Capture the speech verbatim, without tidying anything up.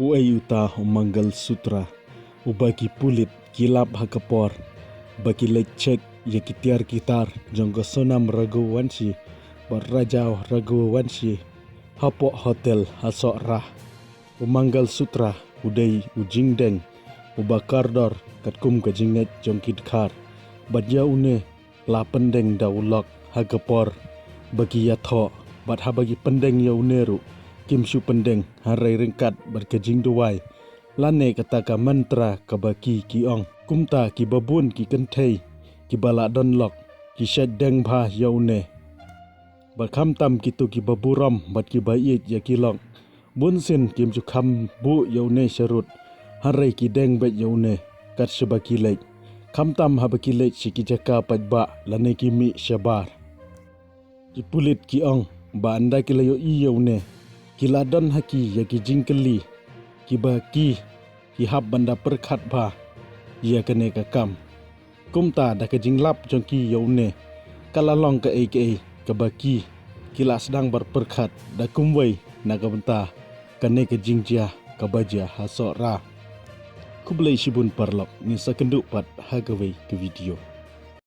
Uei uta u Mangal Sutra uba ki pulit ki lap ha ka por ba ki leit check ïa ki tiar ki tar jong ka Sonam Raghuvanshi bad Rajao Raghuvanshi hapoh hotel ha Sohra? U Mangal Sutra u dei u jingdeng uba kordor katkum ka jingngeit jong ki dkhar, bad ïa une la pyndeng da u lok ha ka por ba ki ïathoh, bad haba ki pyndeng ïa une ruh kim shu pyndeng hynrei ryngkat bad ka jingduwai lane kata ka mantra kaba ki ki ong. Kumta kiba bun ki kynthei kiba la don lok ki shait deng bha ïa une. Bad khamtam kito kiba burom bad kiba ïeit ïa ki lok, bun sien kim ju kham buh ïa une sharud, hynrei ki deng beit ïa une kat shaba ki leit, khamtam haba ki leit sha ki jaka paidbah lane ki mih shabar. Ki pulit ki ong ba ynda ki la ïohi ïa une, ki la don ha ki ïa ki jingkylli kiba ki ki hap ban da pyrkhat bha ïa kane ka kam. Kumta da ka jinglap jong ki ïa une, ka la long kaei kaei kaba ki ki la sdang ban pyrkhat da kumwei na ka bynta kane ka jingjia kaba jia ha Sohra. Khublei shibun paralok, ngin sa kynduh pat ha kawei ka video.